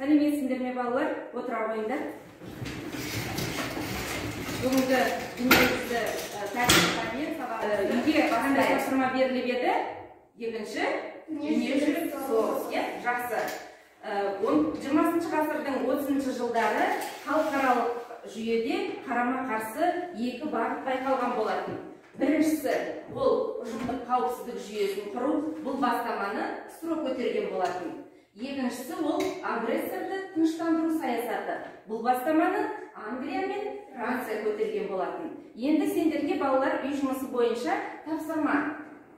Сәлеметсіңдер ме, балалар? Отыра қойыңдар. Бүгінгі дүниежүзі тәртіп сабақ үйге қандай тапсырма беріліп еді? Екінші дүниежүзілік соғыс, иә? Жақсы. 20-шы ғасырдың 30-шы жылдары халықаралық жүйеде қарама-қарсы екі бағыт байқалған болатын. Біріншісі ол ұжымдық қауіпсіздік жүйесін құру, бұл бастаманы КСРО көтерген болатын. Екіншісі ол агрессорды тыныштандыру саясаты. Бұл бастаманы Англия мен Франция көтерген болатын. Енді сендерге, балалар, үй жұмысы бойынша тапсырма.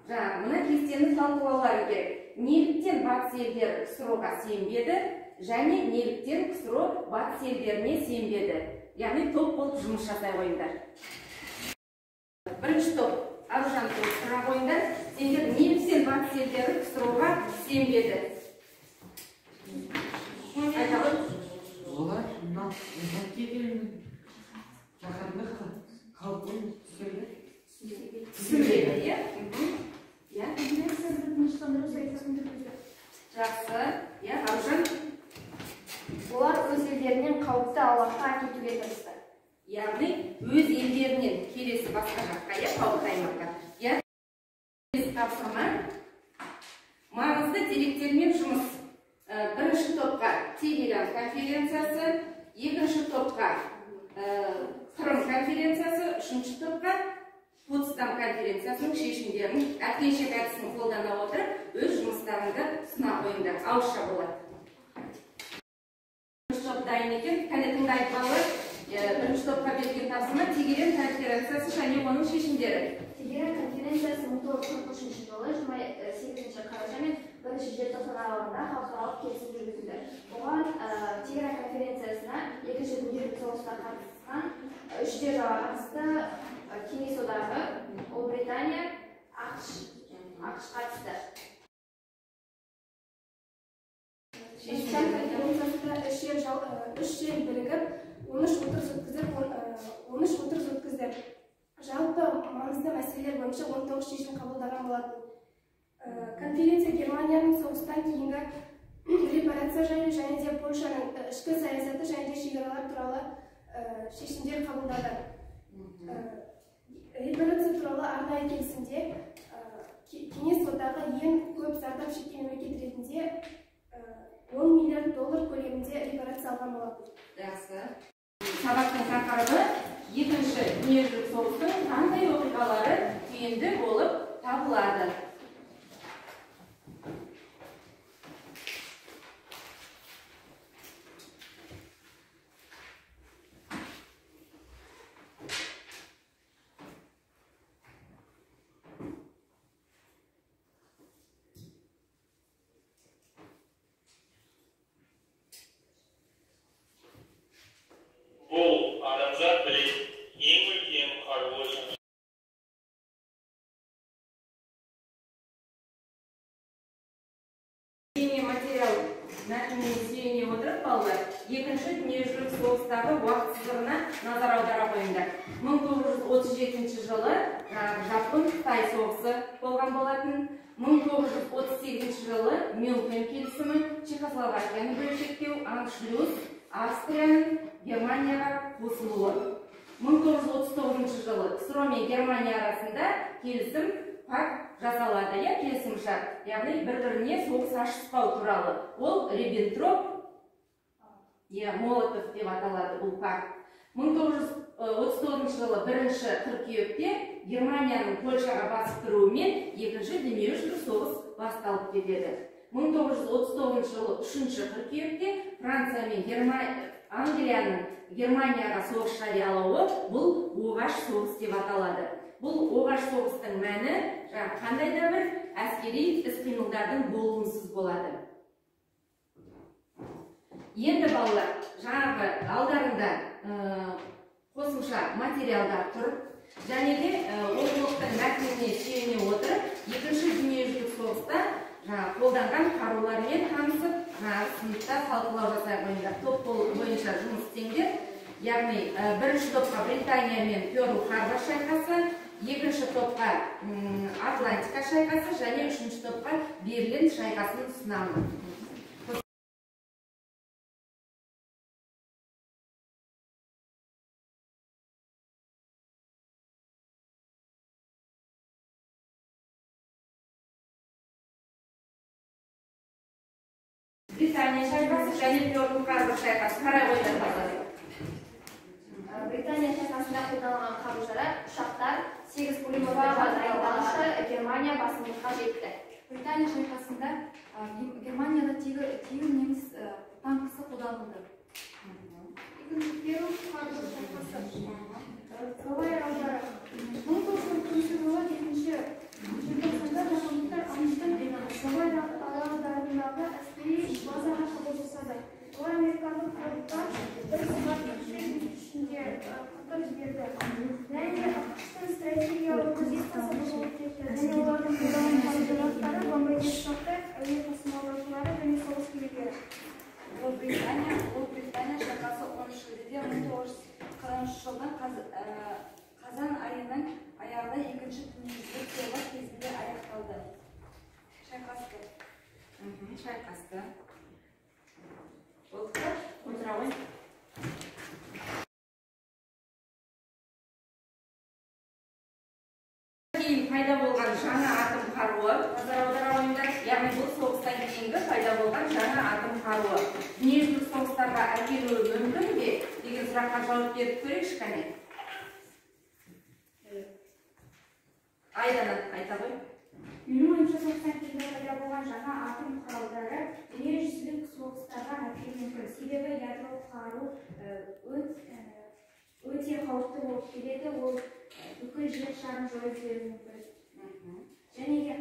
Жаңа мына кестені талқылаулары керек. Неліктен батыс елдері КСРО-ға сенбеді және неліктен КСРО батыс елдеріне сенбеді? Яғни топ болып жұмыс жасай қойыңдар. Бірінші топ, Аружан, тұра қойыңдар. Сендер неліктен батыс елдері КСРО-ға сенбеді? Айта ғой. Олар жаһандық қаупін түсінбеді. Түсінбеді, иә? Иә? Агрессорды тыныштандыру саясатын жүргізді. Жақсы. Иә, Аружан? Олар өз елдерінен қауіпті аумаққа әкетуге тырысты. Яғни өз елдерінен келесі басқа жаққа, иә, қауіпті аймаққа. Иә? Келесі тапсырма. Маңызды деректермен жұмыс. Бірінші топқа Тегеран конференциясы, екінші топқа Қырым конференциясы, үшінші топқа Потсдам конференциясының шешімдерін әткеншек әдісін қолдана отырып, өз жұмыстарыңды сына қойыңдар. Ауызша болады. Бірінші топ дайын екен. Кәне, тыңдайық, балалар. Бірінші топқа берілген тапсырма Тегеран конференциясы және оның шешімдері. Тегеран конференциясы 1943 жылы 28 қараша мен 1 желтоқсан аралығында халықаралық келісім жүргізілді. Оған Тегеран конференциясына екінші дүниежүзілік соғысқа қатысқан үш держава қатысты: Кеңес Одағы, Ұлыбритания, АҚШ қатысты. Потсдам конференциясында үш ел бірігіп 13 отырыс өткізді. Жалпы маңызды мәселелер бойынша 19 шешім қабылдаған болатын. Конференция Германияның соғыстан кейінгі репарация жайлы және де Польшаның ішкі саясаты және де шекаралар туралы шешімдер қабылдады. Репарация туралы арнайы келісімде Кеңес Одағы ең көп зардап шеккен мемлекет ретінде 10 миллиард доллар көлемінде репарация алған болатын. Жақсы. Сабақтың тақырыбы екінші дүниежүзілік соғыстың қандай оқиғалары түйінді болып табылады? Бұл адамзат білетін ең үлкен қарулы жанжал. Материал мәтініне сүйене отырып, балалар, екінші дүниежүзілік соғыстағы уақыт сызығына назар аудара қойыңдар. 1937 жылы Жапон-Қытай соғысы болған болатын. 1938 жылы Мюнхен келісімі, Чехословакияны бөлшектеу, Аншлюс, Австрияның Германияға қосылуы. 1939 жылы КСРО мен Германия арасында келісім пакт жасалады, иә, келісім шарт, яғни бір-біріне соғыс ашыспау туралы. Ол Риббентроп, иә, Молотов деп аталады бұл пакт. 1939 жылы 1 қыркүйекте Германияның Польшаға басып кіруімен екінші дүниежүзілік соғыс басталып кетеді. 1939 жылы 3 қыркүйекте Франция мен Англияның Германияға соғыс жариялауы, бұл оғаш соғыс деп аталады. Бұл оғаш соғыстың мәні қандай да бір әскери іс-қимылдардың болуынсыз болады. Енді, балалар, жаңағы алдарында қосымша материалдар тұр. Және де оқулықтың мәтініне сүйене отырып, екінші дүниежүзілік соғыста жаңа қолданған қарулармен танысып, жаңа сыныпта талқылау жасай қойыңдар. Топ бойынша жұмыс істеңдер. Яғни бірінші топқа Британия мен Пёрл-Харбор шайқасы, екінші топқа Атлантика шайқасы және үшінші топқа Берлин шайқасын ұсынамын. Британия шайқасы және Пёрл Харбор шайқасы. Қарай қойыңдар балалар. Британия шайқасында қолданылған қару-жарақ, ұшақтар, 8 пулеметті дайындалушы Германия басымдыққа жетті. Британия шайқасында Германияда тегін неміс танкісі қолданылды. Екінші Пёрл Харбор шайқасы. Гавайи аралдары. 1940 жылы 2 желтоқсанда жапондықтар АҚШ-тың Гавайи аралдарындағы әскери базаға шабуыл жасады. Олар американдық флотқа 1 сағат 3 ішінде қырқып жіберді. Және АҚШ-тың стратегиялық позициясы бұзылып кетті. Және олардың қолданған қару-жарақтары, бомбардир ұшақтар, әуе тасымалдаушылары және соғыс кемелері. Ұлыбритания шайқасы 10 шілдеде 1940 жылдың қазан айының аяғында екінші дүниежүзілік соғыс кезінде аяқталды. Шайқасты. Шайқасты. Болды па? Отыра ғой. Кейін пайда болған жаңа атом қаруы, назар аудара қойыңдар, яғни бұл соғыстан кейінгі пайда болған жаңа атом қаруы дүниежүзілік соғыстарға әкелуі мүмкін бе деген сұраққа жауап беріп көрейікші кәне. Айдана, айта ғой. Менің ойымша, соғыстан кейін пайда болған жаңа атом құралдары дүниежүзілік соғыстарға әкелуі мүмкін. Себебі ядролық қару өте қауіпті болып келеді, ол бүкіл жер шарын жойып жіберуі мүмкін. Және де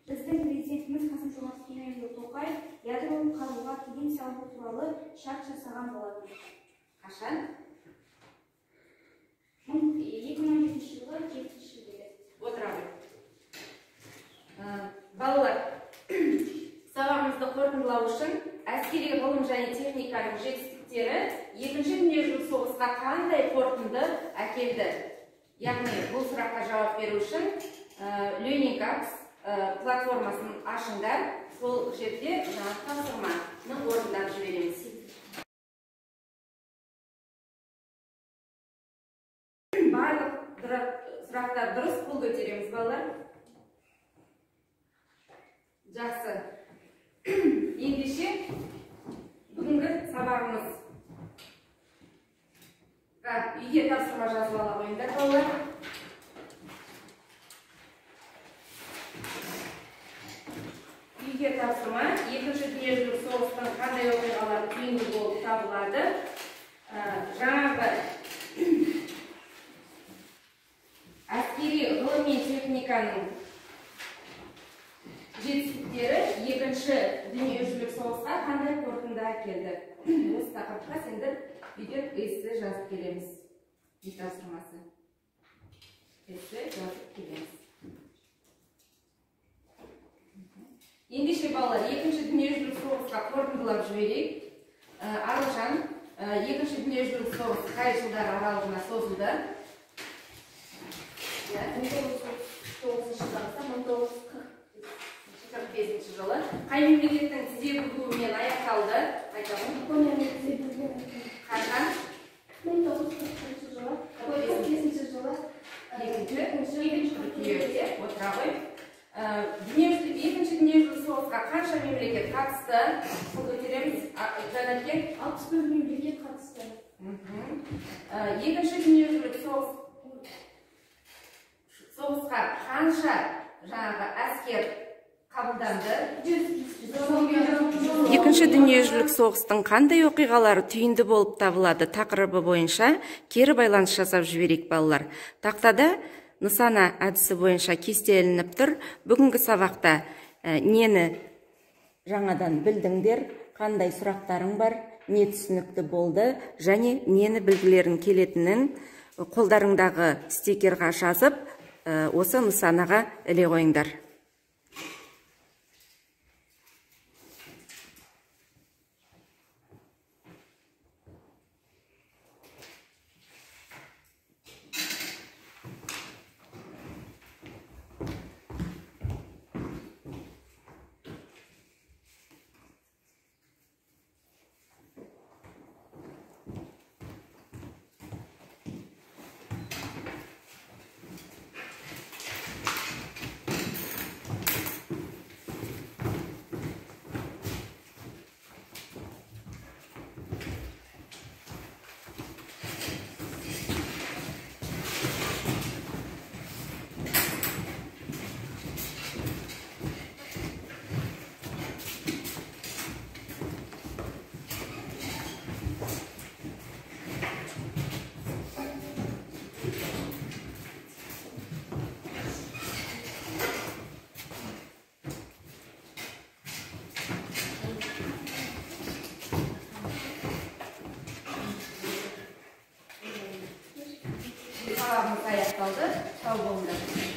біздің президентіміз Қасым-Жомарт Кемелұлы Тоқаев ядролық қаруға тыйым салу туралы шарт жасаған болатын. Қашан? 2017 жылы 7 шілдеде. Отыра ғой. Балалар, сабағымызды қорытындылау үшін әскери ғылым және техниканың жетістіктері екінші дүниежүзілік соғысқа қандай қорытынды әкелді? Яғни бұл сұраққа жауап беру үшін Learning Apps платформасын ашыңдар, сол жерде жаңағы тапсырманы орындап жібереміз. Барлық сұрақтар дұрыс, қол көтереміз балалар. Жақсы. Ендеше бүгінгі сабағымыз үйге тапсырма жазып ала қойыңдар балалар. Үйге тапсырма екінші дүниежүзілік соғыстың қандай оқиғалар түйінді болып табылады? Жаңағы әскери ғылым мен техниканың жетістіктері екінші дүниежүзілік соғысқа қандай қорытынды әкелді? Осы тақырыпқа сендер үйден эссе жазып келеміз. Үй тапсырмасы. Эссе жазып келеміз. Ендеше балалар, екінші дүниежүзілік соғысқа қорытындылап жіберейік. Аружан, екінші дүниежүзілік соғыс қай жылдар аралығына созылды? 1939 жылдан 1945 жылы. Қай мемлекеттің тізе бүгуімен аяқталды? Айтамын. Японияның тізе бүгуімен. Қашан? 1945 жылы. 45 жылы. Екінші қыркүйекте. Отыра ғой. Екінші дүниежүзілік соғысқа қанша мемлекет қатысты? Қол көтереміз. Жанерке? 61 мемлекет қатысты. Екінші дүниежүзілік соғысқа қанша жаңағы әскер қабылданды? Екінші дүниежүзілік соғыстың қандай оқиғалары түйінді болып табылады тақырыбы бойынша кері байланыс жасап жіберейік балалар. Тақтада нысана әдісі бойынша кесте ілініп тұр. Бүгінгі сабақта нені жаңадан білдіңдер, қандай сұрақтарың бар, не түсінікті болды және нені білгілерің келетінін қолдарыңдағы стикерға жазып, осы нысанаға іле қойыңдар. аяқталды. Сау болыңдар.